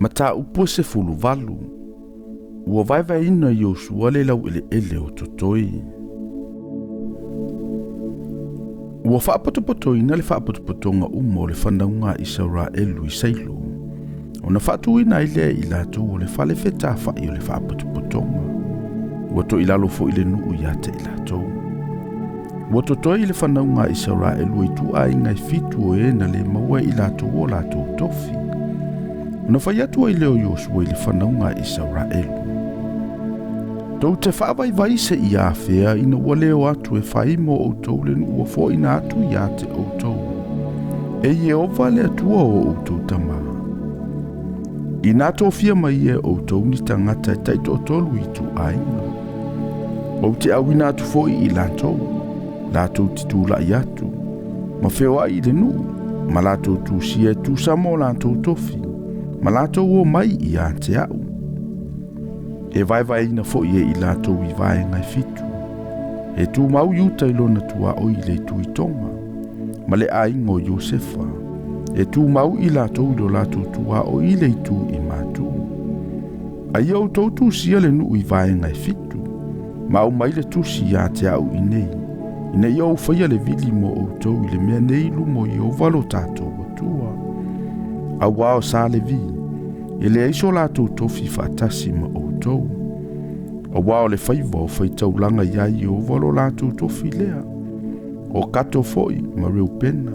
Mataupu e 18. Ua vaevaeina Iosua le laueleele o totoe. Ua faapotopotoina le faapotopotoga uma o le fanauga a Isaraelu i Sailo, ona faatuina ai lea e i latou o le fale fetafai o le faapotopotoga. Ua toilalo foi le nuu ia te i latou. Ua totoe i le fanauga a Isaraelu i ituaiga e 7 o e na le maua e i latou o latou tofi. Ona fai atu ai lea o Iosua i le fanauga a Isaraelu, tou te faavaivai se i afea ina ua leo atu e fai mo outou le nuu ua foaina atu ia te outou, e Ieova le Atua o outou tama. Ina tofia mai e outou ni tagata e taitoatolu i ituaiga. Ou te auina atu foi i latou, latou te tulai atu, ma feoai i le nuu, ma latou tusia e tusa mo latou tofi, ma latou o mai ia te au. E vaevaeina foi e i latou i vaega e 7. E tumau Iuta i lona tuaoi i le itu i tonga, ma le aiga o Iosefa. E tumau i latou i lo latou tuaoi i le itu i matu. A ia outou tusia le nuu i vaega e 7, ma aumai le tusi ia te au i nei, ina ia ou faia le vili mo outou i le mea nei i luma o Ieova lo tatou Atua. Auā o sa Levi, e leai so latou tofi faatasi ma outou. Auā o le faiva o faitaulaga ia Ieova lo latou tofi lea. O Kato foi ma Reupena,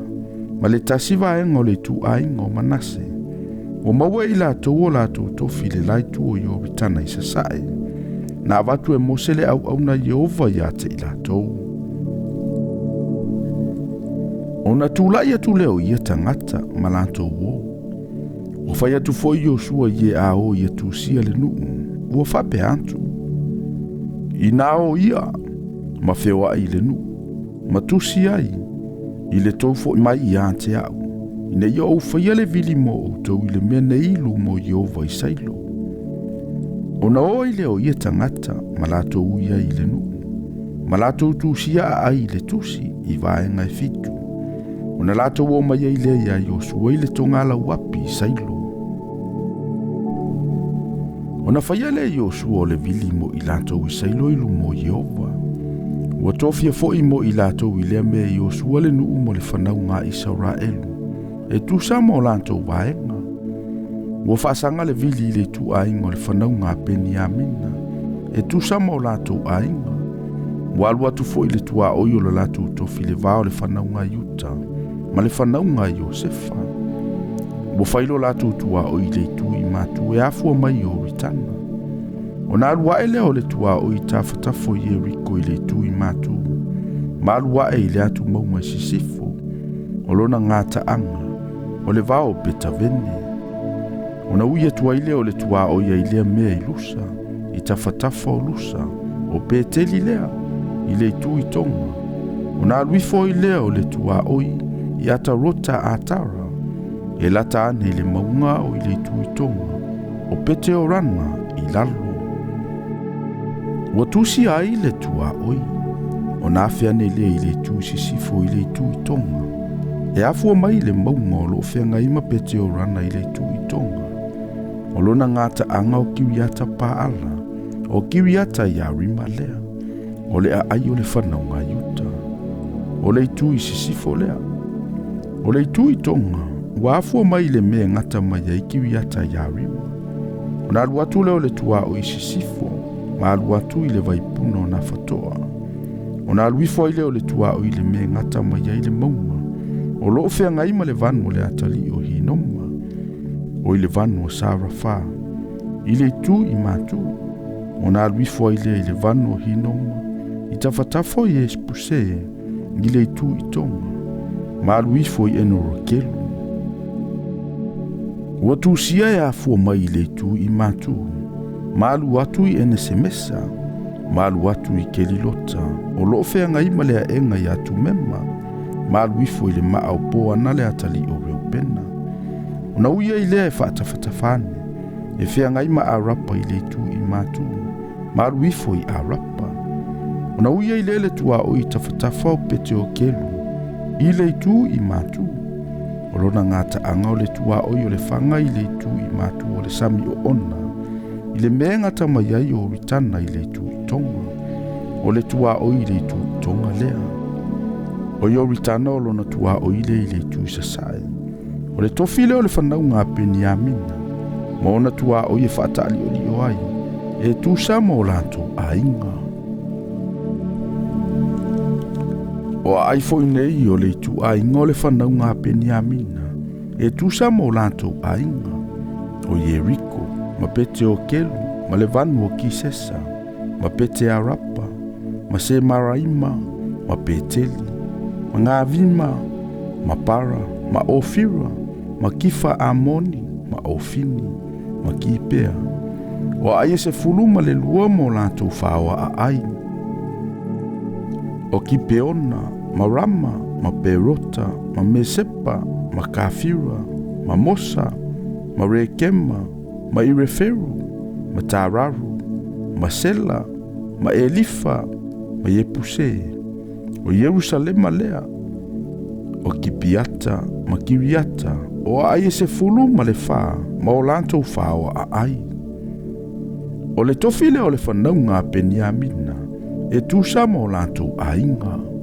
ma le tasi vaega o le ituaiga o Manase. Ua maua e i latou o latou tofi le la itu o Ioritana i sasae. Na avatu e Mose le auauna Ieova ia te i latou. Ona tulai atu lea o ia tagata ma latou o. Ua fai atu foi Iosua i e a o ia tusia le nuu, ua faapea atu. Ina o ia, ma feoai i le nuu, ma tusi ai, i le tou foi mai ia te au, ina ia ou faia le vili mo outou i le mea nei i luma o Ieova i Sailo. Ona o ai lea o ia tagata ma latou ui ai i le nuu, ma latou tusia aai i le tusi i vaega e 7. Ona latou o mai ai lea ia Iosua i le togalauapi i Sailo. Ona faia lea Iosua o le vili mo i latou i Sailo i luma o Ieova. Ua tofia foi mo i latou i lea mea Iosua le nuu mo le fanauga a Isaraelu, e tusa mo latou vaega. Ua faasaga le vili i le ituaiga o le fanauga a Peniamina, e tusa mo latou aiga. Ua alu atu foi le tuaoi o le latou tofi le va o le fanauga a Iuta ma le fanauga a Iosefa. Ua fai lo latou tuaoi i le itu i matu e afua mai i Ioritana. Ona alu ae lea o le tuaoi i tafatafo i Ieriko i le itu i matu, ma alu ae i le atu mauga i sisifo, o lona gataaga, o le vao o Betavene. Ona ui atu ai lea o le tuaoi ai lea mea i Lusa, i tafatafa o Lusa, o Peteli lea, i le itu i tonga. Ona alu ifo ai lea o le tuaoi i Atarota Atara, e lata ane i le mauga o i le itu i tonga, o Peteorana i lalo. Ua tusia ai le tuaoi, ona afe ane lea i le itu i sisifo i le itu i tonga, e afua mai i le mauga o loo feagai ma Peteorana i le itu i tonga. O lona gataaga o Kiriata Paala, o Kiriata Iarima lea, o le aai o le fanauga a Iuta. O le itu i sisifo lea. O le itu i tonga, ua afua mai i le mea e gata mai ai Kiriata Iarima. Ona alu atu lea o le tuaoi i sisifo, ma alu atu i le vaipuna o Nafatoa. Ona alu ifo ai lea o le tuaoi i le mea e gata mai ai le mauga, o loo feagai ma le vanu o le atalii o Hinoma, o i le vanu o Sarafa, i le itu i matu. Ona alu ifo ai lea i le vanu o Hinoma, i tafatafa o Iespuse, i le itu i tonga, ma alu ifo i Enorokelu. Ua tusia e afua mai i le itu i matu, ma alu atu i Enesemesa, ma alu atu i Kelilota, o loo feagai ma le aega i Atumema, ma alu ifo i le maa o Poana le atalii o Reupena. Ona ui ai lea e faatafatafane, e feagai ma Arapa i le itu i matu, ma alu ifo i Arapa. Ona ui ai lea le tuaoi i tafatafa o Peteokelu, i le itu i matu. O lona gataaga o le tuaoi o le faga i le itu i matu o le sami oona, i le mea e gata mai ai Ioritana i le itu i toga, o le tuaoi i le itu i toga lea. O Ioritana o lona tuaoi lea i le itu i sasae. O le tofi lea o le fanauga a Peniamina, ma ona tuaoi e faataaliolio ai, e tusa ma o latou aiga. O aai foi nei o le ituaiga o le fanauga a Peniamina, e tusa ma o latou aiga, o Ieriko, ma Pete o Kelu, ma le vanu o Kisesa, ma Pete Arapa, ma Semaraima, ma Peteli, ma Gavima, ma Para, ma Ofira, ma Kifa Amoni, ma Ofini, ma Kipea. O aai e 12 ma o latou faoa aai. O Kipeona, ma Rama, ma Perota, ma Mesepa, ma Kafira, ma Mosa, ma Rekema, ma Ireferu, ma Tararu, ma Sela, ma Elifa, ma Iepuse. O Ierusalema lea, o Kipiata, ma Kiriata, o aai e 14 ma o latou faoa aai. O le tofi lea o le fanauga a Peniamina, e tusa ma o latou aiga.